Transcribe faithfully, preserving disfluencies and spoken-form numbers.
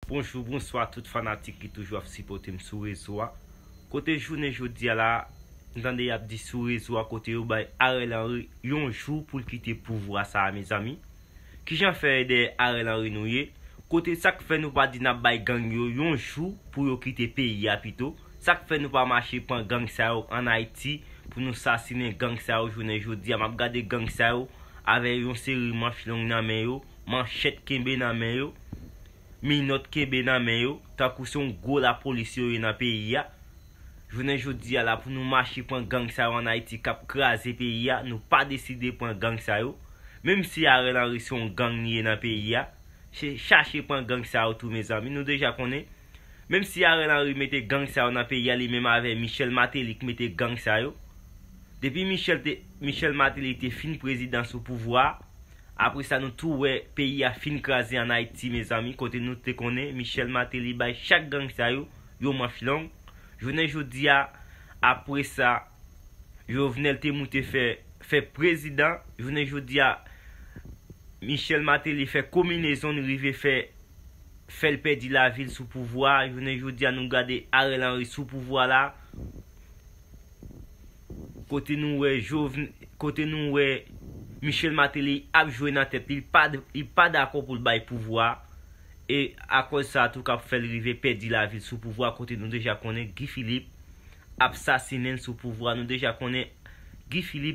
Bonjou, bonswa tout fanatik ki toujou ap sipòte m sou rezo a. Kote jounen jodi a la, m tande y ap di sou rezo a kote yo bay Ariel Henry yon jou pou l kite pouvwa sa a, mezanmi. Kijan fè e dèyè Ariel Henry nou ye? Kote sa k fè nou pa di n ap bay gang yo yon jou pou yo kite peyi a pito? Sa k fè nou pa mache pran gang sa yo ann Ayiti pou nou sasinen gang sa yo jounen jodi a? M ap gade gang sa yo avè yon seri manch long nan men yo, manchèt kenbe nan men yo, minòt kenbe nan men yo, tankou se yon gwo lapolis yo ye nan peyi a. Jounen jodi a la, pou nou mache pran gang sa yo ann Ayiti k ap kraze peyi a, nou pa deside pran gang sa yo. Menm si Ariel Henry se yon gang li ye nan peyi a, se chache pran gang sa yo tou, mezanmi. Nou deja konnen, menm si Ariel Henry mete gang sa yo nan peyi a, li menm avè Michel Martelly k mete gang sa yo. Depi Michel te, Michel Martelly te fin prezidan sou pouvwa a, apre sa nou tou wè peyi a fin kraze ann Ayiti, mezanmi, kote nou te konnen Michel Martelly bay chak gang sa yo yon manch long. Jounen jodi a, apre sa, Jovenel te moute fè, fè prezidan. Jounen jodi a, Michel Martelly fè konbinezon, li rive fè, fè l pèdi lavi l sou pouvwa a. Jounen jodi a, nou gade Ariel Henry sou pouvwa la. Kote nou wè Joven, kote nou wè Michel Martelly ap jwe nan tèt li, li pa, li pa dakò pou l bay pouvwa a. E akòz sa a tou k ap fè l rive pèdi lavi l sou pouvwa a, kote nou deja konnen Guy Philippe ap sasinen l sou pouvwa a. Nou deja konnen Guy Philippe